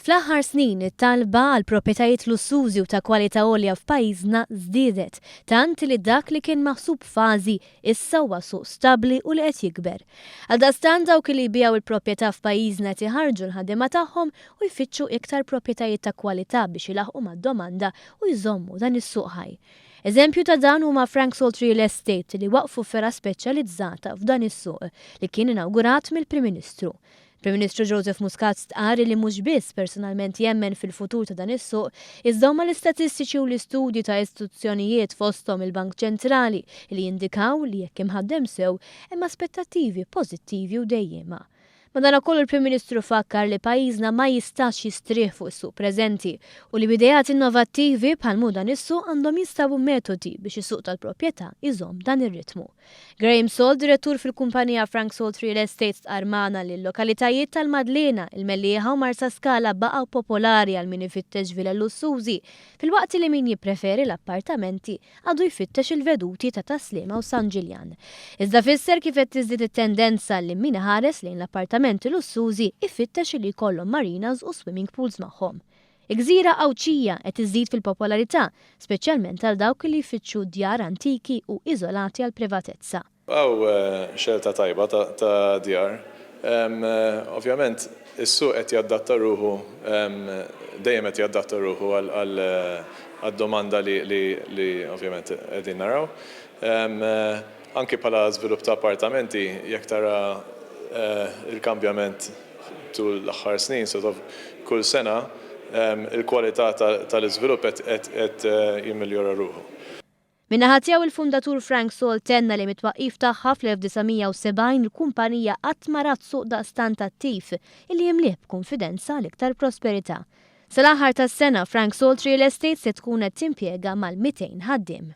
Fl-aħħar snin, it-talba għal proprjetajiet lussużi u ta' kwalità għolja f'pajjiżna żdiedet, tant li dak li kien maħsub fażi issa huwa suq stabbli u li qed jikber. Għaldaqstant dawk li jbigħu l-proprjetà f'pajjiżna qed iħarrġu l-ħaddiema tagħhom u jfittxu iktar proprjetajiet ta' kwalità biex ilaħħqu mad-domanda u jżommu dan is-suq ħaj. Eżempju ta' dan huma Frank Salt Real Estate li waqqfu fergħa speċjalizzata f'dan is-suq li kien inawgurat mill-Prim Ministru. Prim Ministru Joseph Muscat stqarr li mhux biss personalment jemmen fil-futur ta' dan is-suq, iżda huma l-istatistiċi u l-istudji ta' istituzzjonijiet fosthom il-Bank Ċentrali li jindikaw li jekk imħaddem sew hemm aspettattivi pożittivi u dejjiema. Madanakollu l-Prim Ministru fakkar li pajjiżna ma jistax jistrieħ fuq is-suq preżenti u li b'ideat innovattivi bħal mhu dan is-suq għandhom jinstabu metodi biex is-suq tal-proprjetà jżomm dan ir-ritmu. Graham Salt, direttur fil-kumpanija Frank Salt Real Estate stqarr magħna li l-lokalitajiet tal-Madliena, il-Mellieħa u Marsaskala baqgħu popolari għal min ifittex vilel lussużi, filwaqt li min jippreferi l-appartamenti għadu jfittex il-veduti ta' Tas-Sliema u San Ġiljan. Iżda fisser kif qed tiżdied it-tendenza li min iħares lejn l-appartamenti lussużi jfittex li jkollhom marinas u swimming pools magħhom. Il-gżira Għawdxija qed iżżid fil-popolarità, speċjalment għal dawk li jfittxu djar antiki u iżolati għall-privatezza. Hawn xelta tajba ta' djar. Ovvjament is-suq qed jadatta ruħu, dejjem qed jadatta ruħu għad-domanda li ovvjament qegħdin naraw. Anki bħala żvilupp ta' appartamenti, jekk tara l-kambjament tul l-aħħar snin, sort of kull sena, il-kwalità tal-iżvilupp qed jimmiljora ruħu. Min-naħa tiegħu il-fundatur Frank Salt tenna li mit-twaqqif tagħha fl-1970 il-kumpanija qatt ma rat suq daqstant attiv illi jimlieh b'kunfidenza għal iktar prosperità. Sal-aħħar tas-sena Frank Salt Real Estate se tkun qed timpjega mal-200 ħaddiem.